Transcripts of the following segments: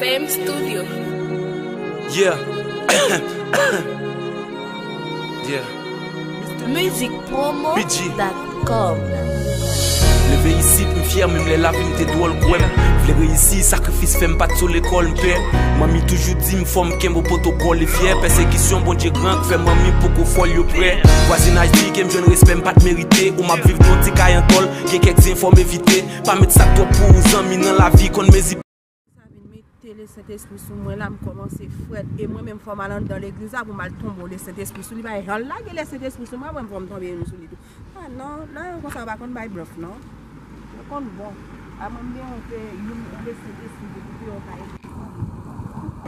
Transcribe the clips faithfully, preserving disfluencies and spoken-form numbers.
P M Studio. Yeah. Yeah. Music Promo dot com. Leve isit, m fyè, menm lè lavi m te dwòl, kwè m. Vle reyisi, sakrifis fè m pa t sou lekòl, m pè. Manmi toujou di m fò m kenbe pwotokòl e fyè. Pèsekisyon, Bondye gran, k fè manmi poko fòl, yo prè. Vwazinaj di ke m jwenn respè m pa t merite. Ou m ap viv nan yon ti kay an tòl, gen kèk zen fò m evite. Pa met sa k twòp pou ou, zanmi nan lavi konn mezi. Sa vin mete Lesentespri sou mwen la, m kòmanse frèt. E mwen menm fò m al anndan legliz la pou m al tonbe Lesentespri sou li. Pa jan l lage Lesentespri sou mwen, mwen fò m tonbe sou li tou. Ah non, la yo konsa yo pa konn bay blòf non. Yo konn bon. A mwen m gen yon pè, yon, yon Lesentespri ki kite yon kay.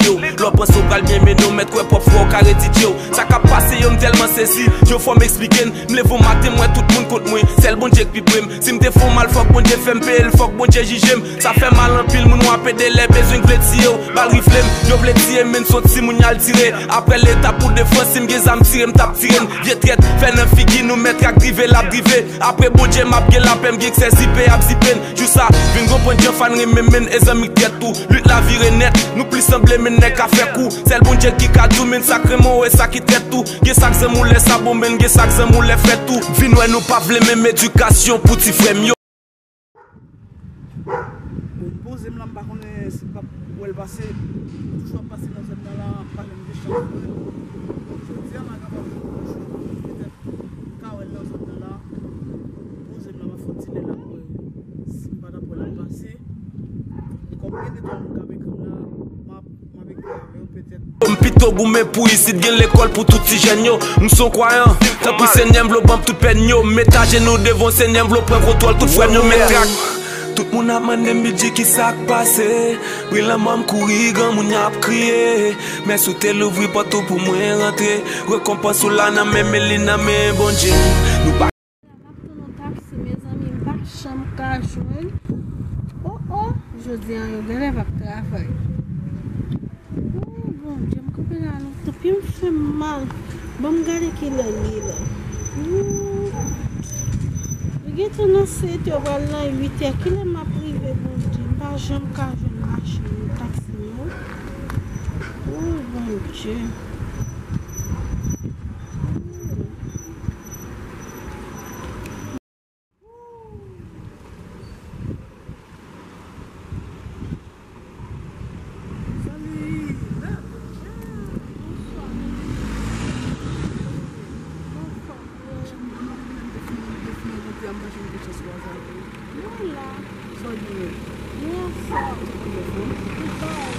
Yo, lè w panse w pral byen mennen w mèt kwè pwòp frè w ka redidye w. Sa k ap pase yo, m tèlman sezi. Yo fò m eksplike n. M leve yon maten, m wè tout moun kont mwen. Sèl Bondye k pi pre m. Si m te fè yon mal, fòk Bondye fè m peye l, fòk Bondye jije m. Sa fè mal anpil, moun w ap ede lè bezwen k vle tiye w. Bal rifle m, yo vle tiye m, men n se yon timoun y al tire. Apre leta pou defans, si m gen zam tire, m t ap tire n. Vye trèt, fè nan figi nou, mèt ak drive, l ap drive. Apre Bondye, m ap gen lapè, m gen k sèzi, peye ap zipe n. Jou sa, vin konprann jan fann renmen men e zanmi k trèt tou. Lit la vire nèt, nou plis sanble men nèg ka fè kou. Sèl Bondye ki ka di w men sa k renmen w e sa ki trèt tou. Gen sa k zanmi w lè sa bon men gen sa k zanmi w lè fè tou. Vin wè nou pa vle menm edikasyon pou ti frè m yo. Bon, poze m la, m pa konnen si m p ap wè l pase. M toujou ap pase nan zòn nan la, m pa janm gen chans wè l. Jodi a, m a kapab jwenn yon jou, petèt, m ka wè l nan zòn nan la. Poze m la, m ap fè yon ti lè la pou wè si m pa t ap wè l ap pase. Kòm gen de twa moun k ap ekri m la, m ap, m ap ekri avè yo petèt. M pito goumen pou isit gen lekòl pou tout ti jèn yo. M se yon kwayan, tanpri Senyè m vle w ban m tout pèn yo. M met ajenou devan w Senyè m vle w pran kontwòl tout frè m yo. Met trak. Tout moun ap mande m Bidji kisa k pase. Pri lanmò m kouri, granmoun y ap kriye. Men si w te louvri pòt ou pou mwen rantre. Rekonpans ou la nan men, men li nan men Bondye. Nou pa M ap tann yon taksi, mezanmi, m pa janm ka jwenn. Oh, oh, jodi a yo genlè p ap travay. Oh, Bondye, m kanpe la lontan, pye m fè m mal. Ban m gade kilè l ye la. Ooh. Li gentan nan sèt è, pral nan uit è. Kilè m ap rive, Bondye? M pa janm ka jwenn machin, taksi, non. Oh, Bondye. Salut! Ah, bonswa. Bonswa. Mwen la. Sa w gen? Mwen anfòm. Ou ba ou.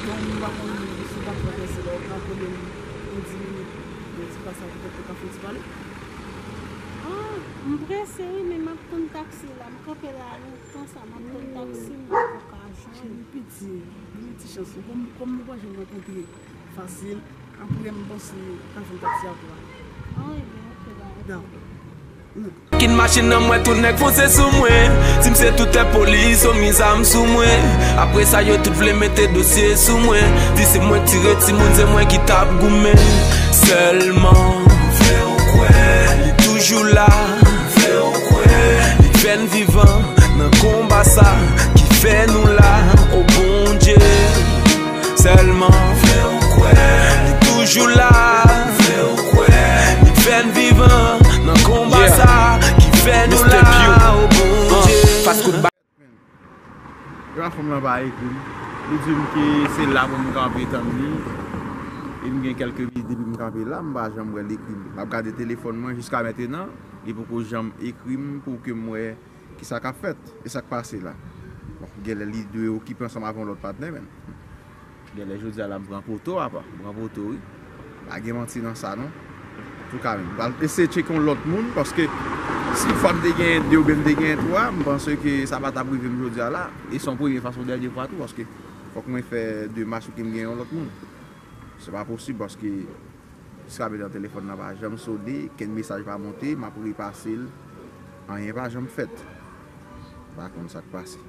Bon, m pa konn si w pa travèse la, ou ka konnen m yon dis minit, yon ti pasaj, petèt ou ka fè yon ti pale. Ah, m prese wi, men m ap tann taksi la. M kanpe la lontan sa, m ap tann taksi, m poko ka jwenn. Cheri piti, gen yon ti chans wi. Kòm, kòm nou pa janm rankontre fasil, apre m panse w ka jwenn taksi a pou ou. Ah, ebyen, oke, ba, oke. Dakò. Kin machin nan mwen, tout nèg fonse sou mwen. Di m se tout enpoli, yo met zam sou mwen. Apre sa, yo tout vle mete dosye sou mwen. Di se mwen k tire timoun, se mwen ki t ap goumen. Sèlman, vle w kwè, li toujou la. Vle w kwè, li fè n vivan nan konba sa ki fè nou la. O Bondye, sèlman, vle w kwè, li toujou la. Vle w kwè, li fè n vivan nan konba sa ki fè nou la. O Bondye. Fast Food Bar. Gran fanm lan pa ekri m. Li di m ke se la pou m kanpe tann li. E m gen kèlke minit depi m kanpe la, m pa janm wè l ekri m. M ap gade telefòn mwen jiska mentenan, li poko janm ekri m pou ke m wè kisa k ap fèt. E sa k pase la. Bon, genlè li dwe okipe ansanm avè yon lòt patnè, men. Genlè jodi a la m pran poto, apa. M pran poto, wi. Pa gen manti nan sa, non. Antouka, m pral eseye tcheke yon lòt moun, paske si fwa m te gen de oubyen m te gen twa, m panse ke sa pa t ap rive m jodi a la. E se yon premye fwa, se yon dènye fwa tou, paske fòk mwen fè demach pou ke m gen yon lòt moun. Se pa posib, paske jiska prezan telefòn nan pa janm sone, kenn mesaj pa monte, m ap repase l, anyen pa janm fèt. M pa konn sa k pase.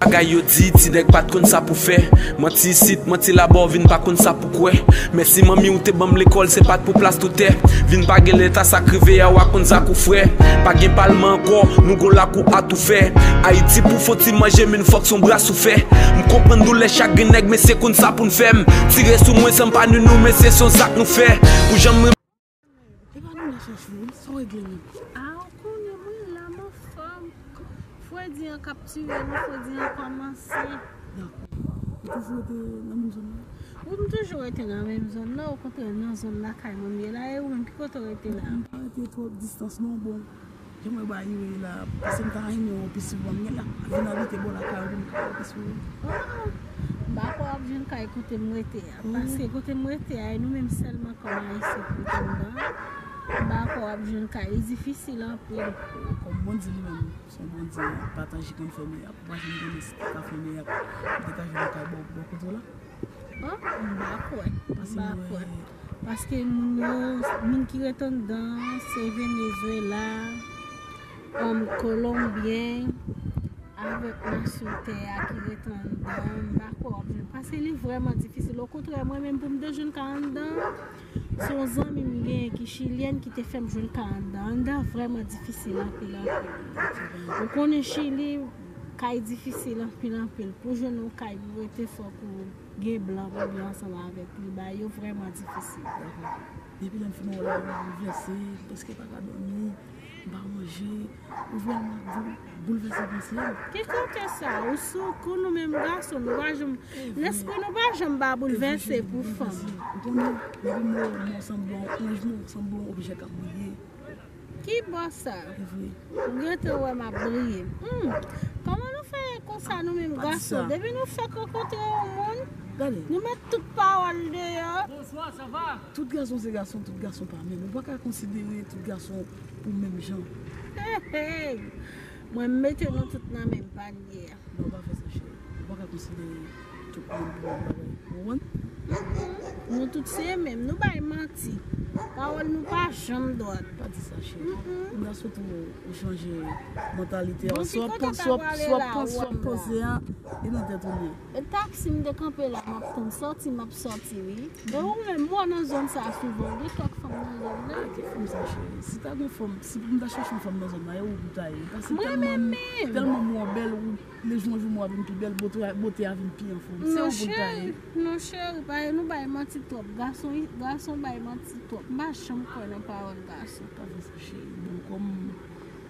Bagay yo di, ti nèg pa t konn sa pou fè. Manti isit, manti laba, w vin pa konn sa pou kwè. Mèsi manmi, ou te ban m lekòl, se pa t pou plas tou tè. Vin pa gen lè ta sa k rive a, w a konn sa kou frè. Pa gen palman ankò, nou gon lakou atoufè. Ayiti pou fon ti manje, men fòk son bras ouvè. M konprann doulè chagren nèg, men se konn sa pou n fè. M tire sou mwen san m pa ni nou, men se son zak nou fè. Pou jan m E pa nou la chèche wi, sa w regle menm? A, ou konnen mwen la, m anfòm. Fredi an k ap tiye nou, fredi an kòmanse. Dakò. Ou toujou rete nan menm zòn nan? Wi, m toujou rete nan menm zòn nan, okontrè, nan zòn lakay mwen m ye la, e ou menm, ki kote w rete la? M pa rete twòp distans non, bon. Jan mwen ba Ire la, paske m ta renmen yon pi souvan, m gen la vin abite bò lakay ou pou m ka yon pi souvan. Oh, m pa kwè w ap jwenn kay kote m rete a, paske kote m rete a, e nou menm sèlman kòm Ayisyen k rete anndan an. M pa kwè w ap jwenn kay, li difisil anpil. Kòm Bondye li menm, se yon Bondye pataje konn fèmen, ap ou pa janm konnen si te ka fèmen, ap ou te ka jwenn yon kay bò, bò kote w la. An, m pa kwè. M pa kwè. Paske moun yo, moun ki ret anndan an, se Venezuela, um, Kolonbyen, avèk nasyon tè a ki ret anndan an. M pa kwè w ap jwenn. Paske li vrèman difisil. Okontrè, mwen menm, pou m te jwenn kay anndan an, se yon zanmi m genyen ki chilyèn ki te fè m jwenn kay anndan an. Anndan an vrèman difisil anpil, anpil. Ou konnen Chili, kay difisil anpil, anpil. Pou jwenn yon kay pou rete, fòk ou gen blan pou viv ansanm avèk li, bagay yo vrèman difisil. Depi lè m fin wè w la, m boulvèse, m prèske pa ka dòmi, m pa manje, ou vrèman boul- boulvèse panse m. Ki kote sa? Ou sou kou nou menm gason, nou pa janm, lespri nou pa janm pa boulvèse pou fanm. Ou konnen, depi m wè w, m wè w sanble yon anj, m wè w sanble yon objè k ap briye. Ki bò sa? Ou gentan wè m ap briye. Hmm. Kòman nou fè konsa nou menm gason? Depi nou fèk rankontre yon moun, nou met tout pawòl deyò. Tout gason se gason, tout gason pa menm. Ou pa ka konsidere tout gason pou menm jan. Hey, hey. Mwen m mete nou tout nan menm panye a. Non, pa fè sa, cheri. Ou pa ka konsidere tout moun pou yon bagay. Ou konprann? Nou tout se menm. Nou bay manti. Pawòl nou pa janm dwat. Pa di sa, cheri. M ta swete w, ou chanje mantalite a. Bon, ki kote w ta prale la, ou wè m la? Panse a, e nan tèt ou li ye. E taksi m te kanpe la, m ap tann sòti, m ap sòti, wi. E ou menm, ou nan zòn sa a souvan, ou gen kèk fanm nan zòn nan? Ah, ki fanm sa, cheri? Si ta gen fanm, si m ta chèche yon fanm nan zòn nan, e ou pou ta ye. Paske tèlman, tèlman m wè w bèl, ou, lejou an jou m wè w vin pi bèl, bote a, bote a vin pi anfòm. Se ou pou ta ye. Non, cheri, pa, nou bay manti twòp. Gason, gason bay manti twòp. M pa janm kwè nan pawòl gason. Pa fè sa, cheri. Bon, kòm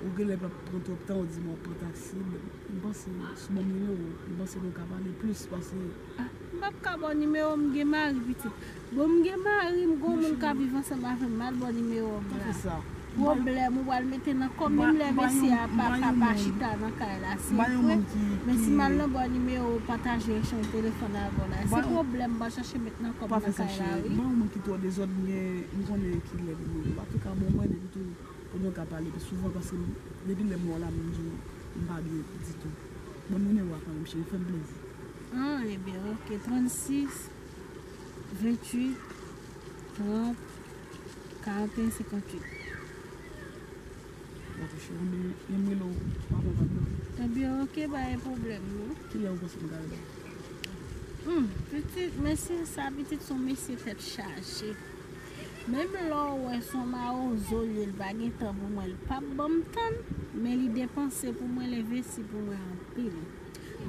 ou genlè p ap pran twòp tan, ou di m w ap pran taksi, bon. M panse, si w ban m nimewo w, m panse nou ka pale plis pase. Ah, m p ap ka ba w nimewo m, m gen mari pitit. Bon, m gen mari, m gon moun k ap viv ansanm avè m, m al ba w nimewo m la. Pa fè sa. Pwoblèm, ou pral mete nan kò m, menm lè mesye a pa ka pa chita nan kay la, se vre. Men si m al nan ba w nimewo w, pataje echanj telefòn avè w la, se pwoblèm m pral chache met nan kò m nan kay la, wi. M pa yon moun ki twò dezòd, men m konnen kilè pou mwen. Antouka, bon, mwen, depi tou, pou nou ka pale pi souvan, paske m, depi lè m wè w la, m di w, m pa byen ditou. Bon, nimewo a kanmenm, cheri, fè m plezi. Ah, ebyen, ok, trannsis, venntuit, trant, karanteyen, senkantuit. Dakò, cheri, men, men m rele w, w ap antann nou. Ebyen, ok, pa gen pwoblèm, non. Kilè ou panse m ka rele w? Hmm, pitit, mesye sa, pitit, se yon mesye tèt chaje. Menm lè w wè se yon mawozo l ye, l pa gen tan pou mwen, l p ap ban m tan, men li depanse pou mwen, l envesti pou mwen anpil.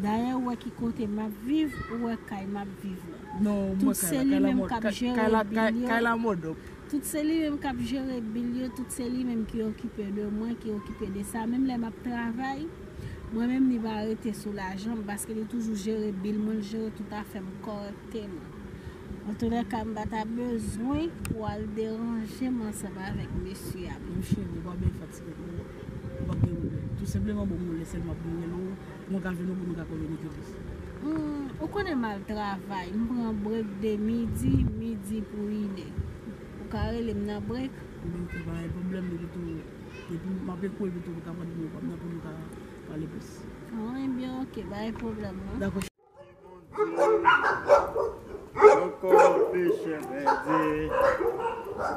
Dayè, ou wè ki kote m ap viv, ou wè kay m ap viv la. Non, tout se li menm k ap jere bil yo. Tout se li menm k ap jere bil yo, tout se li menm ki okipe de mwen, ki okipe de sa. Menm lè m ap travay, mwen menm li pa rete sou lajan m, paske li toujou jere bil mwen, li jere tout afè m kòrèkteman. Antoulèka, m pa ta bezwen pou w al deranje m ansanm avèk mesye a. Non, cheri, ou pa byen fatige, ou, ou p ap gen pwoblèm. Tou senpleman, ban m yon lè sèlman pou m rele w, pou mwen ka jwenn ou, pou nou ka kominike plis. Hmm, ou konnen m al travay, m pran brek de midi, midi pou inè. Ou ka rele m nan brek? Ebyen, ok, pa gen pwoblèm, depi tou, depi m ap ekri w, epi tou, ou ka pran nimewo pa m nan pou nou ka pale plis. Ah, ebyen, ok, pa gen pwoblèm, non. Dakò. Ankò pechè pèdi,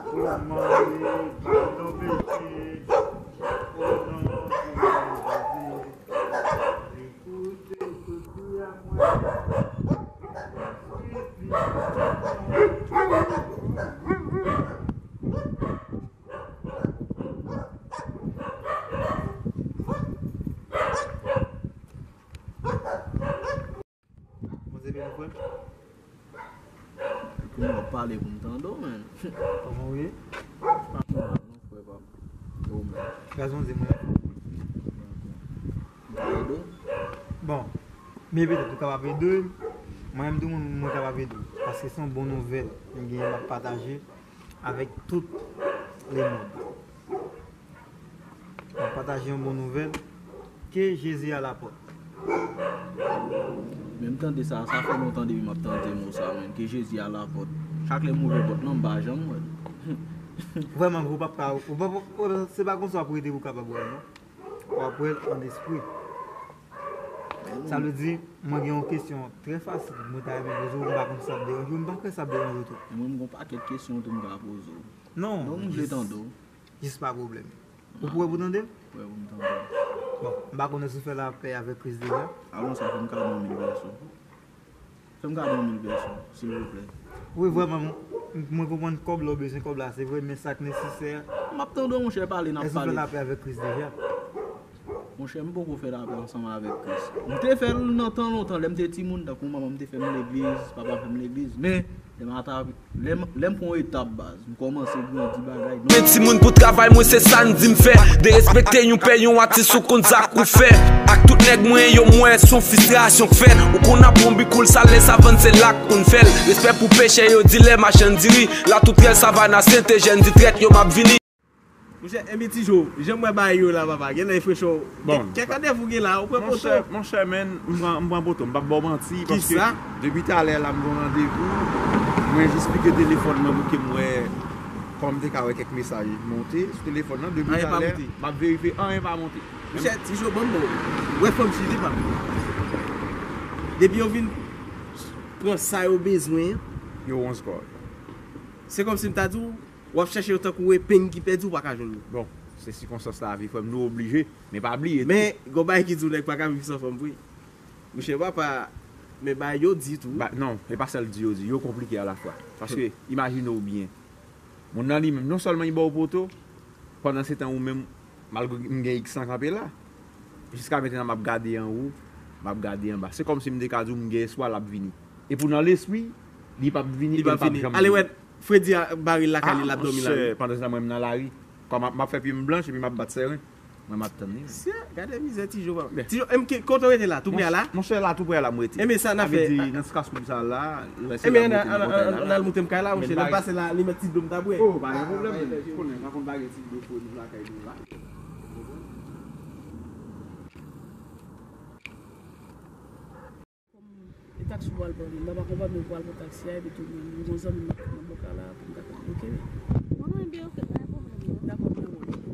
pou mari pa tonbe, o non de Jezi. Ekoute, ekoute. Frè m. Kouman w ap pale pou m tande w, menn? Kòman w ye? Pa mal non, frè pa m. E ou menm? Gras Bondye, mwen anfòm. M ka ede w? Bon, men petèt ou kapab ede m. Mwen menm tou, mwen, mwen kapab ede w. Paske se yon bon nouvèl m genyen m ap pataje avèk tout lemonn. M ap pataje yon bon nouvèl. Ke Jezi a la pòt. Men m tande sa, sa fè lontan depi m ap tande mo sa, menn. Ke Jezi a la pòt. Chak lè m ouvè pòt lan, m pa janm wè l. Vrèman vre, ou p ap ka, ou p ap, ou, se pa konsa w ap rete pou w kapab wè l, non. W ap wè l an espri. Sa vle di, mwen gen yon kesyon trè fasil, mwen ta renmen poze w, m pa konn si sa ap deranje w, m pa kwè sa ap deranje w tou. E mwen, m gen yon pakèt kesyon tou m ka poze w. Non, non, m vle tande w. Jis pa pwoblèm. Ou prè pou tande m? Prè pou m tande w. Bon, m pa konnen si w fè lapè avèk Kris deja. Alon sa, fè m kado yon mil pèso. Fè m kado yon mil pèso, silvouplè. Wi, vrèman, m, mwen konprann kòb la, w bezwen kòb la, se vre, men sa k nesesè. M ap tande w, monchè, pale, n ap pale. Èske w fè lapè avèk Kris deja? Monchè, m poko fè lapè ansanm avèk Kris. M te fè l nan tan lontan, lè m te timoun, tankou manman m te fè m legliz, papa fè m legliz, men lè m ata, lè m, lè m pran yon etap, baz, m kòmanse grandi bagay. Men timoun pou travay, mwen se sa n di m fè. Derespekte yon pè, yon atis, ou konn sa k ou fè. Ak tout nèg mwen yo, m wè se yon fristrasyon k fèt. Ou konn ap bon bikoul, sa lè savann se la k konn fè l. Respè pou pechè yo, dilè machann diri. La tout rèl Savana, Sentejèn, di trèt yo, m ap vini. Monchè, enben Ti Jo, jan m wè bagay yo la, papa, genlè e freche w. Bon, kèk randevou gen la, ou pran poto. Monchè, monchè, men, m pran, m pran poto, m p ap ba w manti, paske depi talè la, m gen yon randevou, mwen jis pike telefòn nan pou ke m wè kòman m te ka wè kèk mesaj monte sou telefòn nan, depi talè, m ap verifye, anyen pa monte. Monchè, Ti Jo, ban m ba w. Wè fanm chili pa m. Depi yo vin pran sa yo bezwen an, yo wonz kò. Se kòmsi m ta di w, w ap chèche yo tankou epeng ki pèdi, ou pa ka jwenn li. Bon, se sikonstans lavi, frè m, nou oblije, men pa bliye tou. Men, gon bagay ki di w nèg pa ka viv san fanm vre. Monchè, papa, men bagay yo di tou. Ba, non, e pa sèl di yo di, yo konplike alafwa. Paske, imajine w byen. Moun nan li menm, non sèlman li ba w poto, pandan se tan ou menm, malgre m gen iks lan kanpe la, jiska mentnan m ap gade anwo, m ap gade anba. Se kòmsi m te ka di w m gen espwa l ap vini. Epi w nan lespri, li p ap vini, e li p ap janm vini. Ale wè, Fredi a bare l lakay li, l ap dòmi lari. Monchè, pandan se tan mwen m nan lari, kòm m ap, m ap fè pye m blanch epi m ap bat sèren. Mwen m ap tann li menm. Sye, gade mizè Ti Jo, papa. Ti Jo, em, ke, kote w rete la, tou prè a la? Monchè, la tou prè a la m rete. Enben sa n a fè. Sa vle di, nan ti kas koub sa la, lè se la m rete nan kontèy la. Enben, ann al moute m kay la, monchè, lè m pase la, li mèt ti dlo m ta bwè. Oh, pa gen pwoblèm, men. Konnen, pa konn pa gen ti dlo fò nou lakay nou la. Kòm e taksi w pral pran, m pa konprann, men w pral pran taksi a, epi tou, mwen, mwen gon zanmi m nan bòka la, pou m ka fè l bloke. Non, non, enben, oke, pa gen pwoblèm, non. Dakò, m nan wè.